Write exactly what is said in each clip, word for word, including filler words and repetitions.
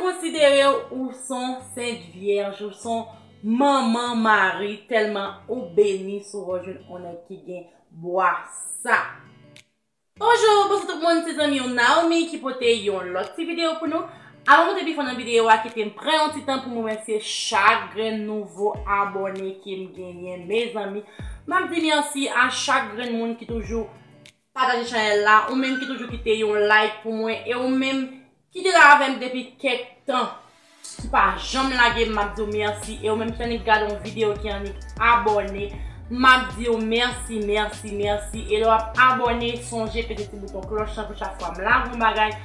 Konsidere w ou s on sent vyèj, ou s on manman mari, tèlman ou beni si w jwenn on nèg ki gen bwa sa. Bonjou, bonswa tout moun, se zanmi w Naomi ki pote yon lòt ti videyo pou nou. Avan m antre pi fon nan videyo a, kite m pran yon ti tan pou m remèsye chak grenn nouvo abòne ke m genyen, mezanmi. M ap di mèsi a chak grenn moun ki toujou pataje chanèl la, ou menm ki toujou kite yon like pou mwen, e ou menm ki te la avè m depi kèk tan, ki pa janm lage m, m ap di w mèsi. E ou menm ki annik gade yon videyo, ki annik abòne, m ap di w mèsi, mèsi, mèsi. E lè w ap abòne, sonje pete ti bouton klòch lan pou chak fwa m lage yon bagay,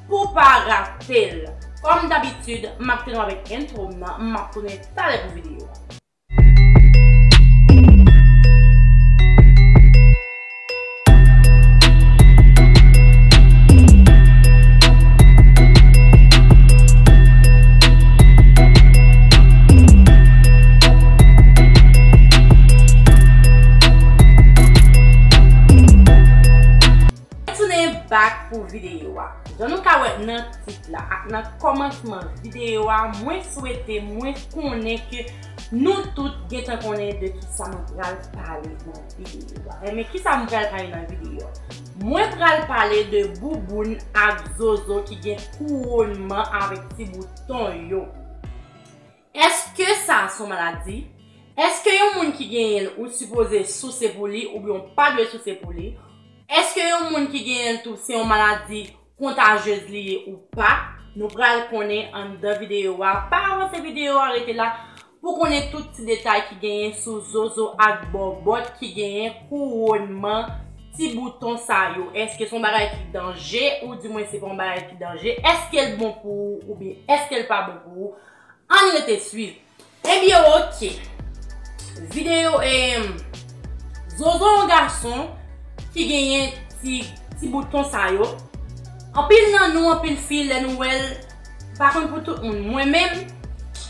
pou w pa rate l. Kòm dabitid, m ap kite nou avèk entwo m nan, m ap tounen talè pou videyo a. Tounen back pou videyo a. Jan nou ka wè nan tit la ak nan kòmansman videyo a, mwen swete, mwen konnen ke nou tout gentan konnen de kisa mwen pral pale nan videyo a. Enben, kisa mwen pral pale nan videyo a? Mwen pral pale de bouboun ak zozo ki gen kouwònman avèk ti bouton yo. Èske sa se yon maladi? Èske yon moun ki genyen l, ou sipoze souse pou li oubyen w pa dwe souse pou li? Èske yon moun ki genyen l tou se yon maladi kontajyez li ye ou pa? Nou pral konnen anndan videyo a. Pa avanse videyo a, rete la pou konnen tout ti detay ki genyen sou zozo ak bòbòt ki genyen kouwònman ti bouton sa yo. Èske se yon bagay ki danje, oudimwen se pa yon bagay ki danje? Èske l bon pou ou oubyen èske l pa bon pou ou? Ann rete swiv. Ebyen, oke. Videyo, em, zozo yon gason ki genyen ti, ti bouton sa yo. Anpil nan nou, anpil fi, lè nou wè l, m pa konn pou tout moun. Mwen menm,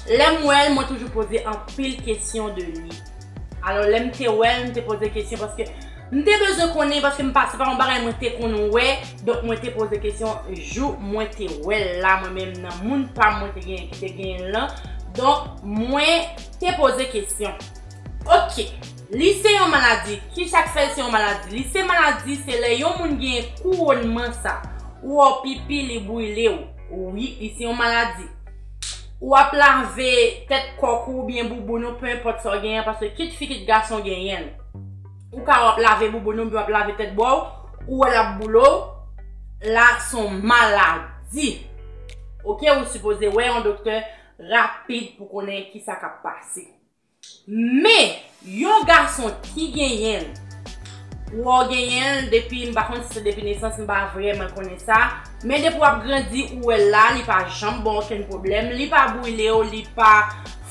lè m wè l, mwen toujou poze anpil kesyon de li. Alò, lè m te wè l, m te poze kesyon paske m te bezwen konnen, paske m pa, se pa yon bagay mwen te konn wè, donk mwen te poze kesyon jou mwen te wè l la, mwen menm nan moun pa m mwen te genyen ki te genyen l lan. Donk, mwen te poze kesyon. Oke, li se yon maladi. Kisa k fè l se yon maladi? Li se maladi, se lè yon moun genyen kouwònman sa. Ou wè w pipi, li brile w. Wi, li se yon maladi. Ou ap lave tèt kòk ou oubyen bouboun ou, penenpòt sa w genyen, paske kit fi, kit gason genyen l. Ou ka w ap lave bouboun ou, oubyen w ap lave tèt bò w, ou wè l ap boule w, la se yon maladi. Oke, ou sipoze wè yon doktè rapid pou konnen kisa k ap pase. Men, yon gason ki genyen l, ou wè w genyen l depi, m pa konn si se depi nesans, m pa vrèman konnen sa, men depi w ap grandi, ou wè l la, li pa janm ba w okenn pwoblèm, li pa brile w, li pa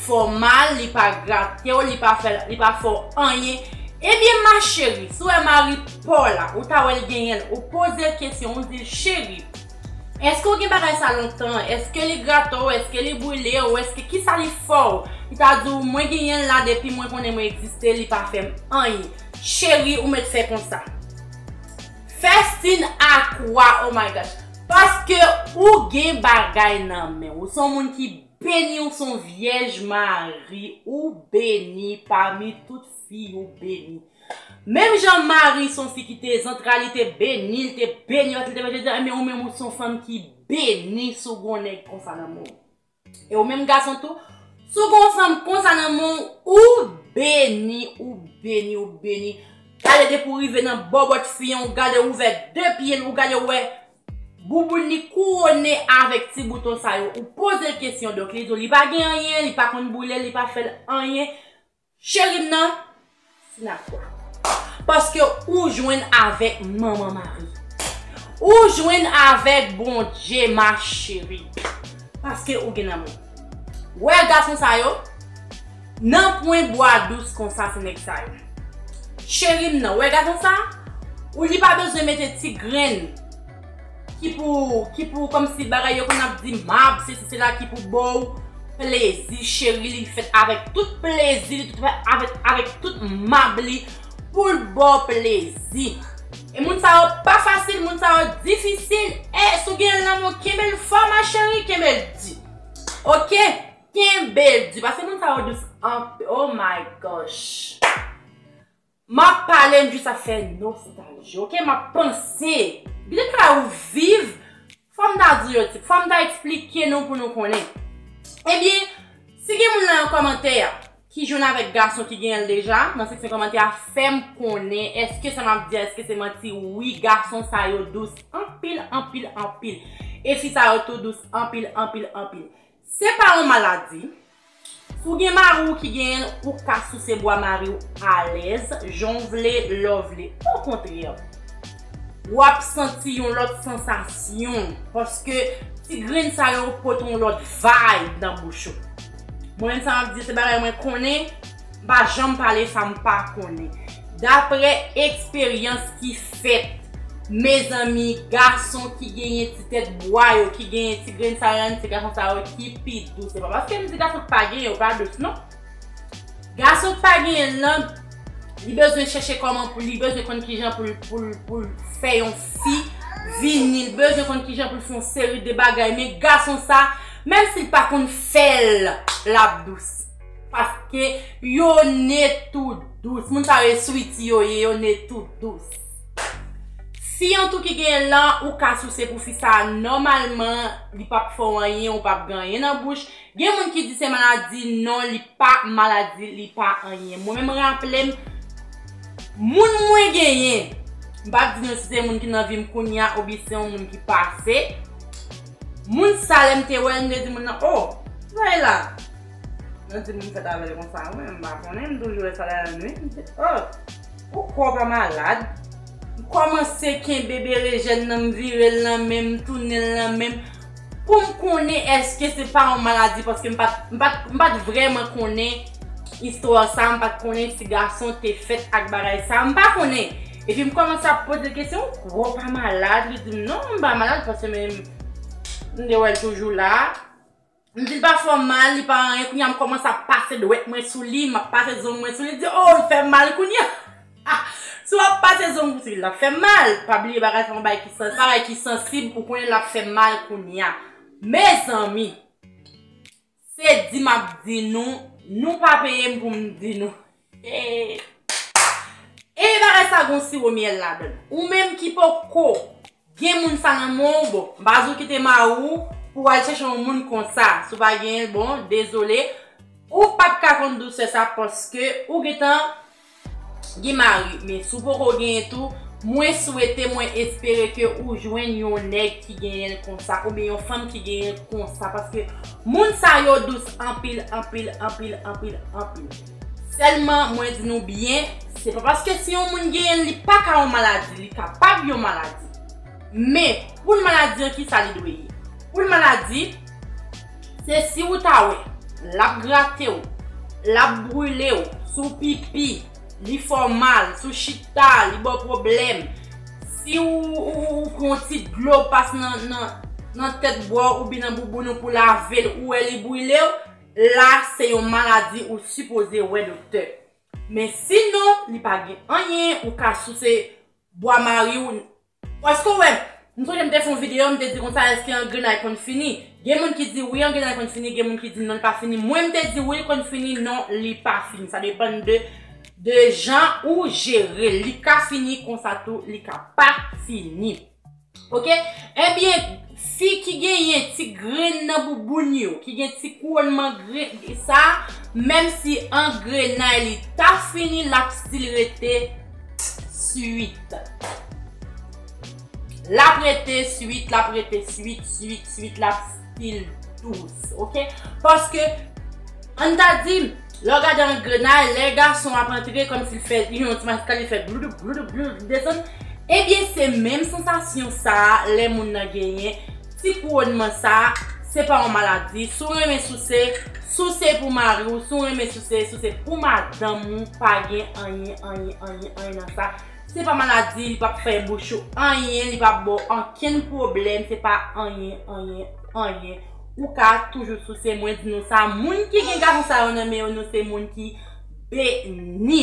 fè w mal, li pa grate w, li pa fè, li pa fè w anyen. Ebyen, ma chérie, si w wè mari pa w la, ou ta wè l genyen l, ou poze l kesyon, ou di l, cheri, èske w gen bagay sa lontan? Èske li grate w? Èske li brile w? Èske kisa li fè w? Li ta di w, mwen genyen l la depi mwen konnen mwen egziste, li pa fè m anyen. Cheri, ou mèt fè konsa. First thing ak wa, oh my gosh. Paske ou gen bagay nan men w. Ou se yon moun ki beni, ou se yon vyèj mari, ou beni pami tout fi, ou beni. Menm jan mari se yon fi ki te zantray li, te beni, li te beni, li te beni, enben ou menm ou se yon fanm ki beni si w gen yon nèg konsa nan men w. E ou menm gason tou, si w gen yon fanm konsa nan men w, ou beni, ou beni, ou beni. Gade depi w rive nan bòbòt fi an, ou gade ouvè de pye l, ou gade w wè bouboun li kouwone avèk ti bouton sa yo. Ou poze l kesyon, donk li di w li pa gen anyen, li pa konn boule, li pa fè l anyen. Cheri m nan, sinakwa. Paske ou jwenn avèk manman mari. Ou jwenn avèk Bondye, ma chérie. Paske ou gen lanmou. Wè gason sa yo, nanpwen bwa dous konsa se nèg sa yo. Cheri m nan, wè gason sa, ou li pa bezwen mete ti grenn ki pou, ki pou, kòmsi bagay yo konn ap di mab, sesi, sela, ki pou ba w plezi, cheri, li fèt avèk tout plezi, li tout fèt avèk, avèk tout mab li, pou l ba w plezi. E moun sa yo pa fasil, moun sa yo difisil, e si w gen lanmou, kenbe l fò, ma chérie, kenbe l di. Ok, kenbe l di, paske moun sa yo dous anpil. Oh my gosh. M ap pale, m jis ap fè nostalji, ok? M ap panse. Gen de bagay ou viv, fò m ta di yo, fò m ta eksplike nou pou nou konnen. Ebyen, si gen moun nan yon kòmantè, ki jwenn avèk gason ki genyen l deja, nan seksyon kòmantè a, fè m konnen, èske sa m ap di a, èske se manti? Wi, gason sa yo dous anpil, anpil, anpil. E fi sa yo tou dous anpil, anpil, anpil. Se pa yon maladi. Si w gen mari w ki genyen l, ou ka souse bwa mari w alèz, jan w vle, lè w vle. Okontrè, w ap santi yon lòt sansasyon, paske ti grenn sa yo pote yon lòt vibe nan bouch ou. Mwen menm sa m ap di, se bagay mwen konnen, m pa janm pale sa m pa konnen. Daprè eksperyans ki fèt, mezanmi, gason ki genyen ti tèt bwa yo, ki genyen ti grenn sa yo, ti gason sa yo ki pi dous. Se pa paske m di gason k pa genyen yo pa dous, non. Gason k pa genyen l lan, li bezwen chèche kòman pou li bezwen konn kijan pou l, pou l, pou l fè yon fi vini, li bezwen konn kijan pou l fè yon seri de bagay. Men gason sa, menm si l pa konn fè l, l ap dous. Paske yo ne tou dous. Moun sa yo e switi yo ye, yo ne tou dous. Fi an tou ki genyen l lan, ou ka souse pou fi sa a, nòmalman, li p ap fè w anyen, ou p ap gen anyen nan bouch. Gen moun ki di se maladi, non, li pa maladi, li pa anyen. Mwen menm raple m, moun mwen genyen, m p ap di nou si se moun ki nan vi m kounye a oubyen se yon moun ki pase. Moun sa, lè m te wè l, m te di moun nan, "Oh, sa e la?" Mwen di moun fèt avè l konsa, wi, m pa konnen, m toujou wè sa lè lannwit. M di, "Oh, ou kwè w pa malad?" M kòmanse kenbe berejèn nan, m vire l nan men m, m tounen l nan men m, pou m konnen èske se pa yon maladi, paske m pa t, m pa t, m pa t vrèman konnen istwa sa, m pa t konnen si gason te fèt ak bagay sa, m pa konnen. Epi m kòmanse ap poze l kesyon, "Ou kwè w pa malad?" Li di m, "Non, m pa malad, paske men m te wè l toujou la." M di l pa fè w mal, li pa anyen. Kounye a m kòmanse ap pase dwèt mwen sou li, m ap pase zong mwen sou li. Li di, "Oh, li fè m mal kounye a." Si w ap pase zong ou sou li, l ap fè m mal. Pa bliye bagay sa yon bagay ki sans-, bagay ki sansib, ou konnen l ap fè m mal kounye a. Mezanmi, se di m ap di nou, nou pa peye m pou m di nou. E, e bagay sa gon siwo myèl ladan l. Ou menm ki poko gen moun sa nan men w, bon, m pa di w kite mari w pou w al chèche yon moun konsa. Si w pa genyen l, bon, dezole. Ou p ap ka konn dousè sa paske ou gentan gen mari. Men si w poko genyen tou, mwen swete, mwen espere ke ou jwenn yon nèg ki genyen l konsa, oubyen yon fanm ki genyen l konsa, paske moun sa yo dous anpil, anpil, anpil, anpil, anpil. Sèlman, mwen di nou byen, se pa paske si yon moun genyen l, li pa ka yon maladi, li kapab yon maladi. Men, pou l maladi an, kisa li dwe ye? Pou l maladi, se si ou ta wè, l ap grate w, l ap brile w, si w pipi, li fè w mal, si w chita, li ba w pwoblèm, si ou, ou, ou, ou pran yon ti dlo pase nan, nan, nan tèt bwa w oubyen nan bouboun ou pou lave l, ou wè li brile w, la se yon maladi ou sipoze wè doktè. Men sinon, li pa gen anyen, ou ka souse bwa mari w. Paske w wè, m sonje m te fè yon videyo, m te di konsa, èske angrenay konn fini? Gen moun ki di wi, angrenay konn fini, gen moun ki di non, li pa fini. Mwen, m te di wi, li konn fini, non, li pa fini. Sa depann de, de jan ou jere l. Li ka fini konsa tou, li ka pa fini. Ok? Ebyen, fi ki genyen ti grenn nan bouboun yo, ki gen ti kouwònman grenn sa, menm si angrenay li ta fini, l ap still rete swit. L ap rete swit, l ap rete swit, swit, swit, l ap still dous, ok? Paske, ann ta di, lè w gade angrenay, lè gason ap antre, kòmsi l fè, li yon ti maskal, li fè gloudouk, gloudouk, gloudouk, desann. Ebyen, se menm sansasyon sa a, lè moun nan genyen ti kouwònman sa a, se pa yon maladi. Si w renmen souse, souse pou mari w. Si w renmen souse, souse pou madanm ou. Pa gen anyen, anyen, anyen, anyen nan sa. Se pa maladi, li p ap fè bouch ou anyen, li p ap ba w ankenn pwoblèm, se pa anyen, anyen, anyen. Ou ka toujou souse, mwen di nou sa, moun ki gen gason sa yo nan men yo, nou se moun ki beni.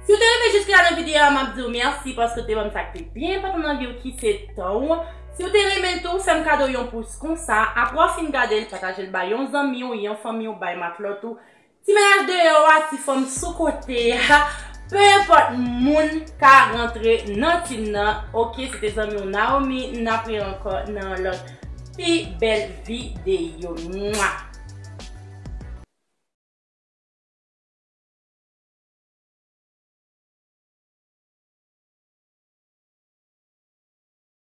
Si w te rive jiske la nan videyo a, m ap di w mèsi paske w te ban m sa k te pi enpòtan nan vi w, ki se tan w. Si w te renmen l tou, fè m kado yon pous konsa. Apre w fin gade l, pataje l bay yon zanmi w, yon fanmi w, bay matlòt ou. Ti mennaj deyò a, ti fanm sou kote a, pe enpòt moun ka rantre nan team nan. Ok, se te zanmi w Naomi, n ap wè ankò nan lòt pi bèl videyo. Mwa!